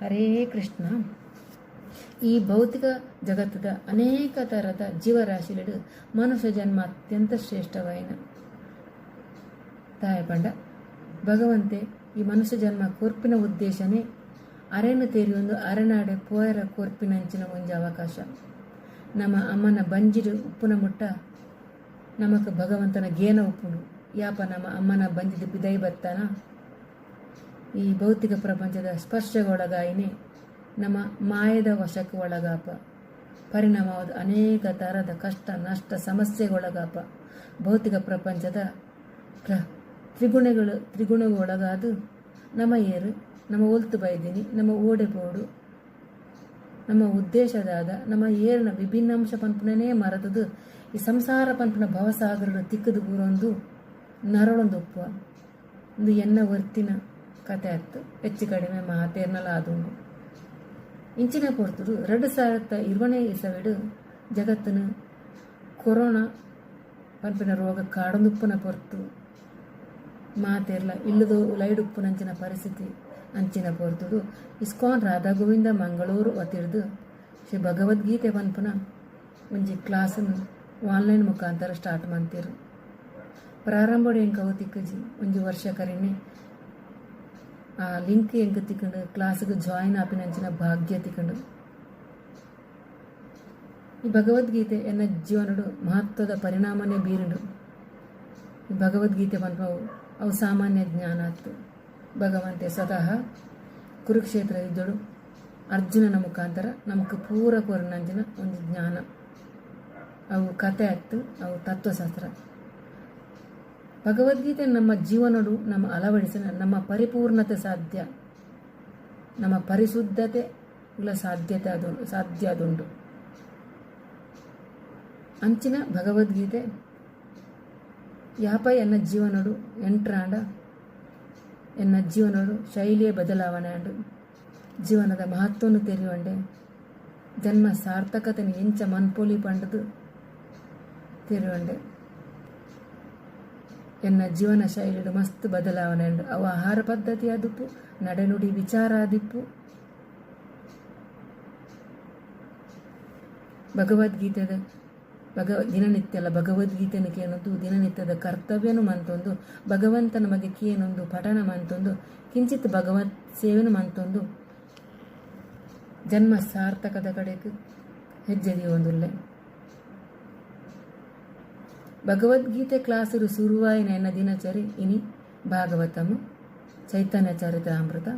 ಹರೇ ಕೃಷ್ಣ. ಈ ಭೌತಿಕ ಜಗತ್ತದ ಅನೇಕ ಥರದ ಜೀವರಾಶಿಲೆಡ್ ಮನುಷ್ಯ ಜನ್ಮ ಅತ್ಯಂತ ಶ್ರೇಷ್ಠವಾಯಿನ. ದಾಯೆ ಪಂಡ ಭಗವಂತೆ ಈ ಮನುಷ್ಯ ಜನ್ಮ ಕೊರ್ಪಿನ ಉದ್ದೇಶನೇ ಅರೆನ್ ತೆರಿಯೊಂದು ಅರೆನಾಡೆ ಪೋಯರ ಕೊರ್ಪಿನಂಚಿನ ಒಂಜಿ ಅವಕಾಶ. ನಮ ಅಮ್ಮನ ಬಂಜಿಡ್ ಉಪ್ಪುನ ಮುಟ್ಟ ನಮಕ್ ಭಗವಂತನ ಗೇನ ಉಪ್ಪುಂಡು. ಯಾಪ ನಮ ಅಮ್ಮನ ಬಂಜಿಡ್ ಪಿದಯಿ ಬತ್ತನ ಈ ಭೌತಿಕ ಪ್ರಪಂಚದ ಸ್ಪರ್ಶಗೊಳಗಾಯಿನೇ ನಮ ಮಾಯೆದ ವಶಕ್ ಒಳಗಾಪ. ಪರಿಣಾಮವಾದ್ ಅನೇಕ ತರದ ಕಷ್ಟ ನಷ್ಟ ಸಮಸ್ಯೆಗೊಳಗಾಪ. ಭೌತಿಕ ಪ್ರಪಂಚದ ಪ್ರ ತ್ರಿಗುಣಗಳು ತ್ರಿಗುಣಗ್ ಒಳಗಾದ್ ನಮ ಏರ್, ನಮ ಒಲ್ತು ಬೈದಿನಿ, ನಮ ಓಡೆ ಪೋವೊಡು, ನಮ್ಮ ಉದ್ದೇಶ ದಾದ, ನಮ ಏರ್ನ ವಿಭಿನ್ನಾಂಶ ಪನ್ಪುನನೇ ಮರತ್ದ್ ಈ ಸಂಸಾರ ಪನ್ಪುನ ಭವಸಾಗರಡ್ ತಿಕ್ಕ್ದ್ ಬೂರೊಂದು ನರಳೊಂದು ಉಪ್ಪುವ. ಉಂದು ಎನ್ನ ಒರ್ತಿನ ಕತೆ ಅತ್ತ್, ಹೆಚ್ಚು ಕಡಿಮೆ ಮಾತೆರ್ನಲ ಆದುಂಡು. ಇಂಚಿನ ಪೊರ್ತುಡು 2020 ನೇ ಇಸವಿಡ್ ಜಗತ್ತ್ನ್ ಕೊರೋನಾ ಪನ್ಪಿನ ರೋಗ ಕಾಡೊಂದುಪ್ಪುನ ಪೊರ್ತು ಮಾತೆರ್ಲ ಇಲ್ಲದ ಉಲಯಿಡ್ ಉಪ್ಪುನಂಚಿನ ಪರಿಸ್ಥಿತಿ ಅಂಚಿನ ಪೊರ್ತುಡು ಇಸ್ಕಾನ್ ರಾಧಾ ಗೋವಿಂದ ಮಂಗಳೂರು ವತಿರ್ದ್ ಶ್ರೀ ಭಗವದ್ಗೀತೆ ಪನ್ಪುನ ಒಂಜಿ ಕ್ಲಾಸ್ನ್ ಆನ್ಲೈನ್ ಮುಖಾಂತರ ಸ್ಟಾರ್ಟ್ ಮಂತೆರ್. ಪ್ರಾರಂಭಡ್ ಎಂಕ್ ಅವು ತಿಕ್ಕುಜಿ. ಒಂಜಿ ವರ್ಷ ಕರಿನೆ ಆ ಲಿಂಕ್ ಎಂಕ್ ತಿಕ್ಂಡ್ ಕ್ಲಾಸ್ಗ್ ಜಾಯಿನ್ ಆಪಿನಂಚಿನ ಭಾಗ್ಯ ತಿಕ್ಂಡ್. ಈ ಭಗವದ್ಗೀತೆ ಎನ್ನ ಜೀವನಡ್ ಮಹತ್ವದ ಪರಿಣಾಮನೇ ಬೀರುಂಡು. ಈ ಭಗವದ್ಗೀತೆ ಪನ್ಪವು ಅವು ಸಾಮಾನ್ಯ ಜ್ಞಾನ ಅತ್ತ್. ಭಗವಂತೆ ಸ್ವತಃ ಕುರುಕ್ಷೇತ್ರ ಯುದ್ಧೊಡು ಅರ್ಜುನನ ಮುಖಾಂತರ ನಮಕ್ ಪೂರ ಕೊರ್ನಂಚಿನ ಒಂಜಿ ಜ್ಞಾನ. ಅವು ಕತೆ ಅತ್ತ್ ಅವು ತತ್ವಶಾಸ್ತ್ರ. ಭಗವದ್ಗೀತೆ ನಮ್ಮ ಜೀವನೊಡು ನಮ ಅಳವಡಿಸಿನ ನಮ್ಮ ಪರಿಪೂರ್ಣತೆ ಸಾಧ್ಯ. ನಮ್ಮ ಪರಿಶುದ್ಧತೆ ಲ ಸಾಧ್ಯತೆ ಆದ್ ಸಾಧ್ಯ ಆದುಂಡು. ಅಂಚಿನ ಭಗವದ್ಗೀತೆ ಯಾಪ ಎನ್ನ ಜೀವನೊಡು ಎಂಟರ್ ಆಂಡ ಎನ್ನ ಜೀವನೊಡು ಶೈಲಿಯೇ ಬದಲಾವಣೆ ಆಂಡ್. ಜೀವನದ ಮಹತ್ವನು ತೆರಿಯೊಂಡೆ. ಜನ್ಮ ಸಾರ್ಥಕತೆನ್ ಎಂಚ ಮನ್ಪೊಲಿ ಪಂಡ್ದ್ ತೆರಿಯೊಂಡೆ. ಎನ್ನ ಜೀವನ ಶೈಲಿಡ್ ಮಸ್ತ್ ಬದಲಾವಣೆ ಆಂಡ್. ಅವು ಆಹಾರ ಪದ್ಧತಿ ಆದುಪ್ಪು, ನಡೆನುಡಿ ವಿಚಾರ ಆದಿಪ್ಪು. ಭಗವದ್ಗೀತೆದ ಭಗ ದಿನನಿತ್ಯಲ ಭಗವದ್ಗೀತೆನ್ ಕೇನೊಂದು ದಿನನಿತ್ಯದ ಕರ್ತವ್ಯನು ಮಂತೊಂದು ಭಗವಂತನ ಬಗ್ಗೆ ಕೇನೊಂದು ಪಠಣ ಮಂತೊಂದು ಕಿಂಚಿತ್ ಭಗವತ್ ಸೇವೆನ್ ಮಂತೊಂದು ಜನ್ಮ ಸಾರ್ಥಕದ ಕಡೆಕ್ ಹೆಜ್ಜೆ ದೀವೊಂದುಲ್ಲೆ. ಭಗವದ್ಗೀತೆ ಕ್ಲಾಸ್ಡ್ ಸುರುವಾಯಿನ ಎನ್ನ ದಿನಚರಿ ಇನಿ ಭಾಗವತಮ್, ಚೈತನ್ಯ ಚರಿತ್ರಾಮೃತ.